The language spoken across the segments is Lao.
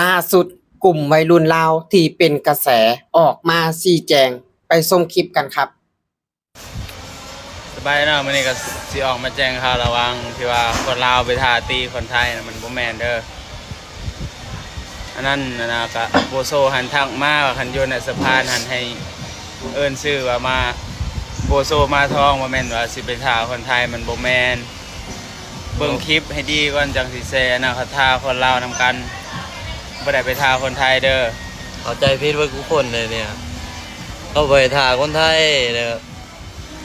ລ່າສຸດ ກຸ່ມໄວລຸ້ນລາວທີ່ເປັນກະແສອອກມາຊີ້ແຈງ, ໄປຊົມຄລິບກັນຄັບ. ສະບາຍດີເນາະ, ມື້ນີ້ກໍຊິອອກມາແຈ້ງຂ່າວລະຫວ່າງທີ່ວ່າຄົນລາວໄປທ້າຕີຄົນໄທນະ, ມັນບໍ່ແມ່ນເດີ. ອັນນັ້ນ ອັນນະ ກະໂບໂຊຫັ້ນທັກມາວ່າຄັນຢູ່ໃນສະພານຫັ້ນໃຫ້ເອີ້ນຊື່ວ່າມາ ໂບໂຊມາທອງ, ບໍ່ແມ່ນວ່າຊິໄປທ້າຄົນໄທ, ມັນບໍ່ແມ່ນ. ເບິ່ງຄລິບໃຫ້ດີກ່ອນ ຈັ່ງຊິແຊນະ, ເຂົາທ້າຄົນລາວນຳກັນ, ບໍ່ໄດ້ໄປທ້າຄົນໄທເດີ. ເຂົ້າໃຈຜິດເບິດທຸກຄົນເລີຍເນຍ, ເຂົາບໍ່ໄດ້ທ້າຄົນໄທເດີ.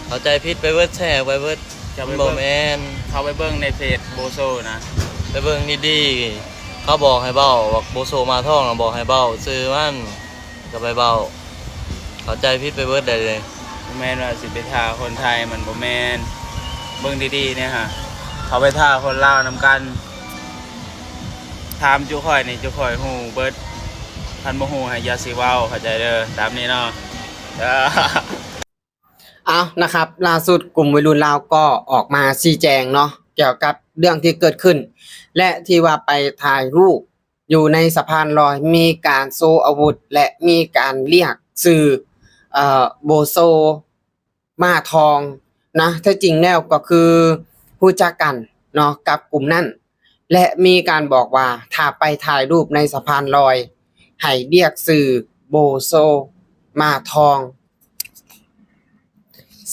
ເຂົ້າໃຈຜິດໄປເບິດ, ແຊໄປເບິດ. ເຈົ້າໄປເບິ່ງ ມັນບໍ່ແມ່ນ, ເຂົ້າໄປເບິ່ງໃນເຟສໂບໂຊນະ, ໄປເບິ່ງດີໆ. ເຂົາບອກໃຫ້ເວົ້າ ວ່າໂບໂຊມາທອງນະ, ບອກໃຫ້ເວົ້າຊື່ມັນ ກໍໄປເວົ້າ, ເຂົ້າໃຈຜິດໄປເບິດໄດ໋ເດ. ບໍ່ແມ່ນວ່າຊິໄປທ້າຄົນໄທ, ມັນບໍ່ແມ່ນ. ເບິ່ງດີໆແດ່ຫາ, ເຂົາໄປທ້າຄົນລາວນຳກັນ. ຖາມຈຸຂ້ອຍນີ້ ຈຸຂ້ອຍຮູ້ເບິດ, ຄັນບໍ່ຮູ້ໃຫ້ຢ່າຊິເວົ້າ, ເຂົ້າໃຈເດີ. ຕາມນີ້ເນາະ. ເອົານະຄັບ, ລ່າສຸດກຸ່ມໄວລຸ້ນລາວກໍອອກມາຊີ້ແຈງເນາະ ກ່ຽວກັບເລື່ອງທີ່ເກີດຂຶ້ນ ແລະ ທີ່ວ່າໄປຖ່າຍຮູບຢູ່ໃນສະພານລອຍ, ມີການໂຊອາວຸດ ແລະ ມີການລຽກຊື່ ເອີ ໂບໂຊ ມາທອງນະ. ແທ້ຈິງແລ້ວກໍຄືຮູ້ຈັກກັນເນາະກັບກຸ່ມນັ້ນ ແລະ ມີການບອກວ່າຖ້າໄປຖ່າຍຮູບໃນສະພານລອຍ ໃຫ້ລຽກຊື່ໂບໂຊມາທອງ.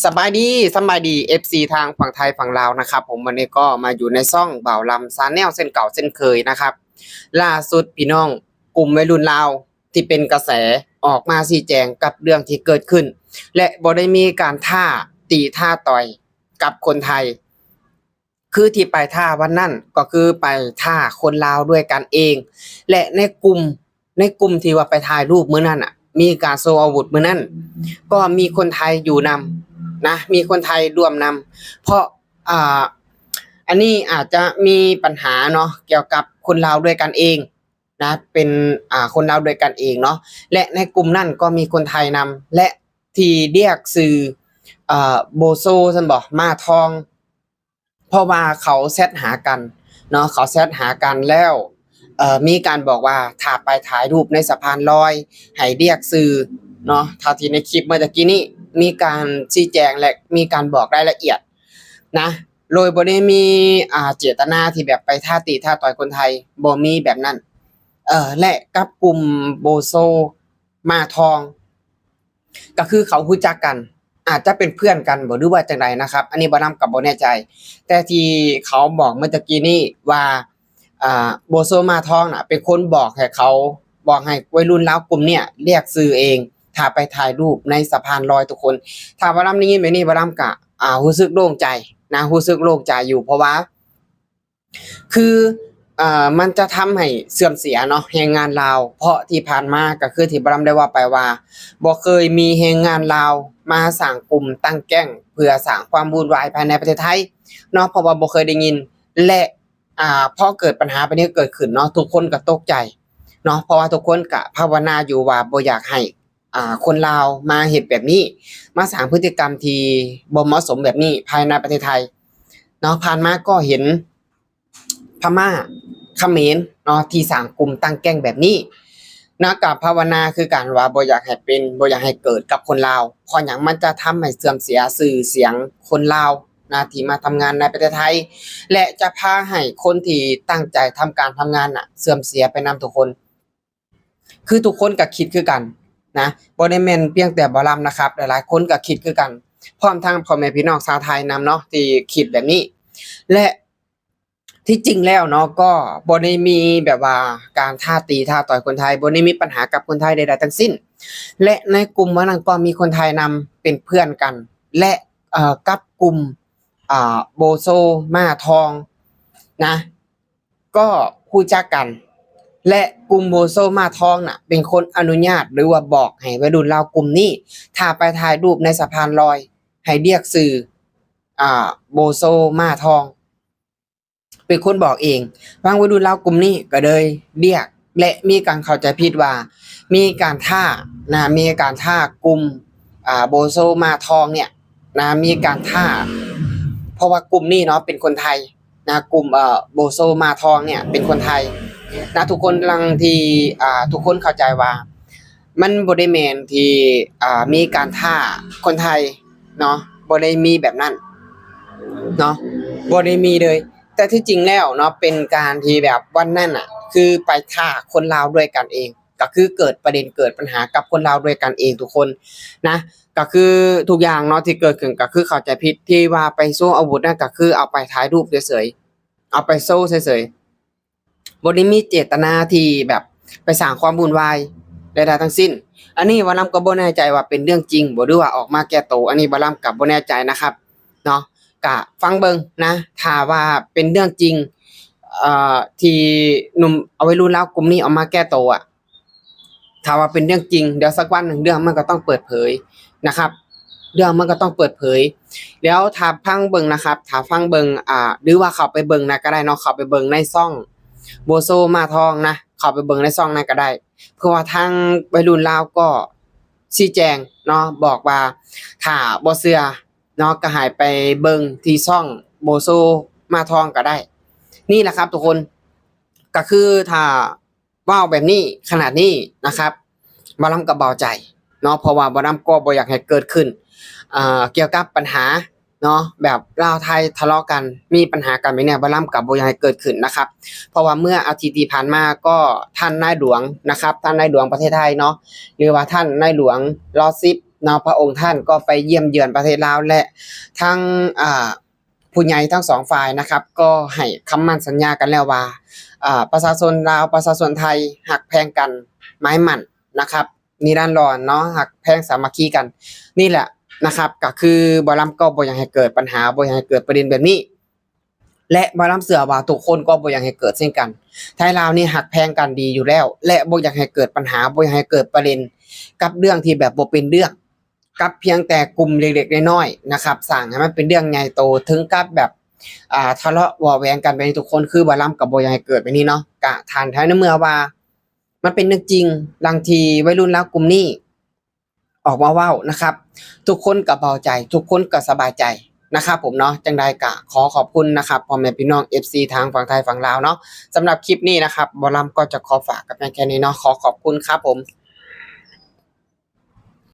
ສະບາຍດີ, ສະບາຍດີ ເອັຟຊີ ທາງຝັ່ງໄທຝັ່ງລາວນະຄັບຜົມ. ວັນນີ້ກໍມາຢູ່ໃນຊ່ອງບ່າວລຳ Channel ເຊັ່ນເກົ່າເຊັ່ນເຄີຍນະຄັບ. ລ່າສຸດພີ່ນ້ອງ, ກຸ່ມໄວລຸ້ນລາວທີ່ເປັນກະແສອອກມາຊີ້ແຈງກັບເລື່ອງທີ່ເກີດຂຶ້ນ ແລະ ບໍ່ໄດ້ມີການທ້າຕີທ້າຕ່ອຍກັບຄົນໄທ. ຄືທີ່ໄປທ້າວັນນັ້ນກໍຄືໄປທ້າຄົນລາວດ້ວຍກັນເອງ ແລະ ໃນກຸ່ມ ໃນກຸ່ມທີ່ວ່າໄປຖ່າຍຮູບມື້ນັ້ນນະ, ມີການໂຊອາວຸດມື້ນັ້ນ ກໍມີຄົນໄທຢູ່ນຳນະ, ມີຄົນໄທຮ່ວມນຳ. ເພາະ ອ່າ ອັນນີ້ອາດຈະມີບັນຫາເນາະ ກ່ຽວກັບຄົນລາວດ້ວຍກັນເອງນະ, ເປັນ ອ່າ ຄົນລາວດ້ວຍກັນເອງເນາະ ແລະ ໃນກຸ່ມນັ້ນກໍມີຄົນໄທນຳ ແລະ ທີ່ລຽກຊື່ ເອີ ໂບໂຊຊັ້ນບໍ ມາທອງ. ເພາະວ່າເຂົາແຊັດຫາກັນເນາະ, ເຂົາແຊັດຫາກັນແລ້ວ ເອີ ມີການບອກວ່າຖ້າໄປຖ່າຍຮູບໃນສະພານລອຍ ໃຫ້ລຽກຊື່ເນາະ. ເທົ່າທີ່ໃນຄລິບເມື່ອຕະກີ້ນີ້ ມີການຊີ້ແຈງ ແລະ ມີການບອກລາຍລະອຽດນະ, ໂດຍບໍ່ໄດ້ມີ ອ່າ ເຈດຕະນາທີ່ແບບໄປທ້າຕີທ້າຕ່ອຍຄົນໄທ, ບໍ່ມີແບບນັ້ນ. ເອີ ແລະ ກັບກຸ່ມໂບໂຊ ມາທອງ ກໍຄືເຂົາຮູ້ຈັກກັນ, ອາດຈະເປັນເພື່ອນກັນບໍ ຫຼືວ່າຈັ່ງໃດນະຄັບ, ອັນນີ້ບ່າວລຳກໍບໍ່ແນ່ໃຈ. ແຕ່ທີ່ເຂົາບອກເມື່ອຕະກີ້ນີ້ວ່າ ອ່າ ໂບໂຊມາທອງນະ ເປັນຄົນບອກໃຫ້ເຂົາ, ບອກໃຫ້ໄວລຸ້ນລາວກຸ່ມເນີ້ຍລຽກຊື່ເອງ ຖ້າໄປຖ່າຍຮູບໃນສະພານລອຍທຸກຄົນ. ຖ້າບ່າວລຳໄດ້ຍິນແບບນີ້, ບ່າວລຳກໍ ອ່າ ຮູ້ສຶກໂລ່ງໃຈນະ, ຮູ້ສຶກໂລ່ງໃຈຢູ່ ເພາະວ່າ ຄື ເອີ ມັນຈະທຳໃຫ້ເສື່ອມເສຍເນາະ ແຮງງານລາວ, ເພາະທີ່ຜ່ານມາກໍຄືທີ່ບ່າວລຳໄດ້ເວົ້າໄປວ່າ ບໍ່ເຄີຍມີແຮງງານລາວມາສ້າງກຸ່ມຕັ້ງແກ້ງ ເພື່ອສ້າງຄວາມວຸ່ນວາຍພາຍໃນປະເທດໄທເນາະ, ເພາະວ່າບໍ່ເຄີຍໄດ້ຍິນ. ແລະ ອ່າ ພໍເກີດບັນຫາແບບນີ້ເກີດຂຶ້ນເນາະ, ທຸກຄົນກໍຕົກໃຈເນາະ, ເພາະວ່າທຸກຄົນກໍພາວະນາຢູ່ວ່າບໍ່ຢາກໃຫ້ ອ່າ ຄົນລາວມາເຮັດແບບນີ້, ມາສ້າງພຶດຕິກຳທີ່ບໍ່ເໝາະສົມແບບນີ້ພາຍໃນປະເທດໄທເນາະ. ຜ່ານມາກໍເຫັນ ພະມ້າ ຂະເໝນເນາະ ທີ່ສ້າງກຸ່ມຕັ້ງແກ້ງແບບນີ້ນະ, ກໍພາວະນາຄືກັນວ່າບໍ່ຢາກໃຫ້ເປັນ, ບໍ່ຢາກໃຫ້ເກີດກັບຄົນລາວ. ເພາະຫຍັງ? ມັນຈະທຳໃຫ້ເສື່ອມເສຍຊື່ສຽງຄົນລາວນະ ທີ່ມາທຳງານໃນປະເທດໄທ ແລະ ຈະພາໃຫ້ຄົນທີ່ຕັ້ງໃຈທຳການທຳງານນະ ເສື່ອມເສຍໄປນຳທຸກຄົນ. ຄືທຸກຄົນກໍຄິດຄືກັນນະ, ບໍ່ໄດ້ແມ່ນພຽງແຕ່ບ່າວລຳນະຄັບ, ຫຼາຍໆຄົນກໍຄິດຄືກັນ, ພ້ອມທັງພໍ່ແມ່ພີ່ນ້ອງຊາວໄທນຳເນາະ ທີ່ຄິດແບບນີ້. ແລະ ທີ່ຈິງແລ້ວເນາະ ກໍບໍ່ໄດ້ມີແບບວ່າການທ້າຕີທ້າຕ່ອຍຄົນໄທ, ບໍ່ໄດ້ມີບັນຫາກັບຄົນໄທໃດໆທັງສິ້ນ. ແລະ ໃນກຸ່ມວັນນັ້ນກໍມີຄົນໄທນຳເປັນເພື່ອນກັນ ແລະ ເອີ ກັບກຸ່ມ ອ່າ ໂບໂຊ ມ້າທອງນະ ກໍຮູ້ຈັກກັນ ແລະ ກຸ່ມໂບໂຊ ມ້າທອງນະ ເປັນຄົນອະນຸຍາດ ຫຼືວ່າບອກໃຫ້ໄວລຸ້ນລາວກຸ່ມນີ້ ຖ້າໄປຖ່າຍຮູບໃນສະພານລອຍ ໃຫ້ລຽກຊື່ ອ່າ ໂບໂຊ ມ້າທອງ ເປັນຄົນບອກເອງ. ທາງໄວລຸ້ນລາວກຸ່ມນີ້ກໍເລີຍລຽກ ແລະ ມີການເຂົ້າໃຈຜິດວ່າ ມີການທ້ານະ, ມີການທ້າກຸ່ມ ອ່າ ໂບໂຊ ມ້າທອງເນີ້ຍນະ, ມີການທ້າ ເພາະວ່າກຸ່ມນີ້ເນາະ ເປັນຄົນໄທນະ, ກຸ່ມ ເອີ ໂບໂຊ ມ້າທອງເນີ້ຍ ເປັນຄົນໄທ ນະ ທຸກຄົນ. ຫຼັງທີ່ ອ່າ ທຸກຄົນເຂົ້າໃຈວ່າ ມັນບໍ່ໄດ້ແມ່ນທີ່ ອ່າ ມີການທ້າຄົນໄທເນາະ ບໍ່ໄດ້ມີແບບນັ້ນເນາະ ບໍ່ໄດ້ມີເລີຍ. ແຕ່ທີ່ຈິງແລ້ວເນາະ ເປັນການທີ່ແບບວັນນັ້ນນະ ຄືໄປທ້າຄົນລາວດ້ວຍກັນເອງ ກໍຄືເກີດປະເດັນເກີດບັນຫາກັບຄົນລາວດ້ວຍກັນເອງທຸກຄົນນະ. ກໍຄືທຸກຢ່າງເນາະທີ່ເກີດຂຶ້ນ ກໍຄືເຂົ້າໃຈຜິດ ທີ່ວ່າໄປໂຊອາວຸດນັ້ນ ກໍຄືເອົາໄປຖ່າຍຮູບເສີຍໆ ເອົາໄປໂຊເສີຍໆ ບໍ່ໄດ້ມີເຈດຕະນາທີ່ແບບໄປສ້າງຄວາມວຸ່ນວາຍໃດໆທັງສິ້ນ. ອັນນີ້ບ່າວລຳກໍບໍ່ແນ່ໃຈວ່າເປັນເລື່ອງຈິງບໍ່ ຫຼືວ່າອອກມາແກ້ໂຕ ອັນນີ້ບ່າວລຳກໍບໍ່ແນ່ໃຈນະຄັບເນາະ. ກະຟັງເບິ່ງນະ ຖ້າວ່າເປັນເລື່ອງຈິງ ເອີ ທີ່ໜຸ່ມ ເອົາ ໄວລຸ້ນລາວກຸ່ມນີ້ອອກມາແກ້ໂຕອະ ຖ້າວ່າເປັນເລື່ອງຈິງ ດຽວສັກວັນໜຶ່ງເລື່ອງມັນກໍຕ້ອງເປີດເຜີຍນະຄັບ ເລື່ອງມັນກໍຕ້ອງເປີດເຜີຍ. ແລ້ວຖ້າຟັງເບິ່ງນະຄັບ ຖ້າຟັງເບິ່ງ ອ່າ ຫຼືວ່າເຂົ້າໄປເບິ່ງນະກໍໄດ້ເນາະ ເຂົ້າໄປເບິ່ງໃນຊ່ອງໂບໂຊມາທອງນະ ເຂົ້າໄປເບິ່ງໃນຊ່ອງນັ້ນກໍໄດ້ ເພາະວ່າທາງໄວລຸ້ນລາວກໍຊີ້ແຈງເນາະ ບອກວ່າຖ້າບໍ່ເຊື່ອເນາະ ກໍໃຫ້ໄປເບິ່ງທີ່ຊ່ອງໂບໂຊມາທອງກໍໄດ້. ນີ້ແຫຼະຄັບທຸກຄົນ ກໍຄືຖ້າ ເວົ້າແບບນີ້ຂະໜາດນີ້ນະຄັບ ບ່າວລຳກໍເບົາໃຈເນາະ ເພາະວ່າບ່າວລຳກໍບໍ່ຢາກໃຫ້ເກີດຂຶ້ນ ເອີ ກ່ຽວກັບບັນຫາເນາະ ແບບລາວໄທທະເລາະກັນ ມີບັນຫາກັນແບບນີ້ ບ່າວລຳກໍບໍ່ຢາກໃຫ້ເກີດຂຶ້ນນະຄັບ. ເພາະວ່າເມື່ອອາທິດທີ່ຜ່ານມາກໍທ່ານນາຍຫຼວງນະຄັບ ທ່ານນາຍຫຼວງປະເທດໄທເນາະ ຫຼືວ່າທ່ານນາຍຫຼວງລໍສິບເນາະ ພະອົງທ່ານກໍໄປຢ້ຽມຢືນປະເທດລາວ ແລະ ທັງ ອ່າ ຜູ້ໃຫຍ່ທັງສອງຝ່າຍນະຄັບ ກໍໃຫ້ຄຳໝັ້ນສັນຍາກັນແລ້ວວ່າ ເອີ ປະຊາຊົນລາວ ປະຊາຊົນໄທ ຮັກແພງກັນໝາຍໝັ້ນນະຄັບ ນິລັນດອນເນາະ ຮັກແພງສາມັກຄີກັນ. ນີ້ແຫຼະນະຄັບ ກໍຄືບ່າວລຳກໍບໍ່ຢາກໃຫ້ເກີດບັນຫາ ບໍ່ຢາກໃຫ້ເກີດປະເດັນແບບນີ້ ແລະ ບ່າວລຳເຊື່ອວ່າທຸກຄົນກໍບໍ່ຢາກໃຫ້ເກີດເຊັ່ນກັນ. ໄທລາວນີ້ຮັກແພງກັນດີຢູ່ແລ້ວ ແລະ ບໍ່ຢາກໃຫ້ເກີດບັນຫາ ບໍ່ຢາກໃຫ້ເກີດປະເດັນກັບເລື່ອງທີ່ແບບບໍ່ເປັນເລື່ອງ ກັບພຽງແຕ່ກຸ່ມເລັກໆນ້ອຍໆນະຄັບ ສ້າງໃຫ້ມັນເປັນເລື່ອງໃຫຍ່ໂຕ ເຖິງກັບແບບ ອ່າ ທະເລາະເບາະແຫວງກັນແບບນີ້ທຸກຄົນ. ຄືບ່າວລຳກໍບໍ່ຢາກໃຫ້ເກີດແບບນີ້ເນາະ ກະທ່ານ ໃນເມື່ອວ່າມັນເປັນເລື່ອງຈິງ ດັ່ງທີ່ໄວລຸ້ນລາວກຸ່ມນີ້ອອກມາເວົ້ານະຄັບ ທຸກຄົນກໍເບົາໃຈ ທຸກຄົນກໍສະບາຍໃຈນະຄັບຜົມເນາະ. ຈັ່ງໃດກໍຂໍຂອບຄຸນນະຄັບ ພໍ່ແມ່ພີ່ນ້ອງເອັຟຊີທາງຝັ່ງໄທຝັ່ງລາວເນາະ. ສຳລັບຄລິບນີ້ນະຄັບ ບ່າວລຳກໍຈະຂໍຝາກກັນພຽງແຄ່ນີ້ເນາະ ຂໍຂອບຄຸນຄັບຜົມ.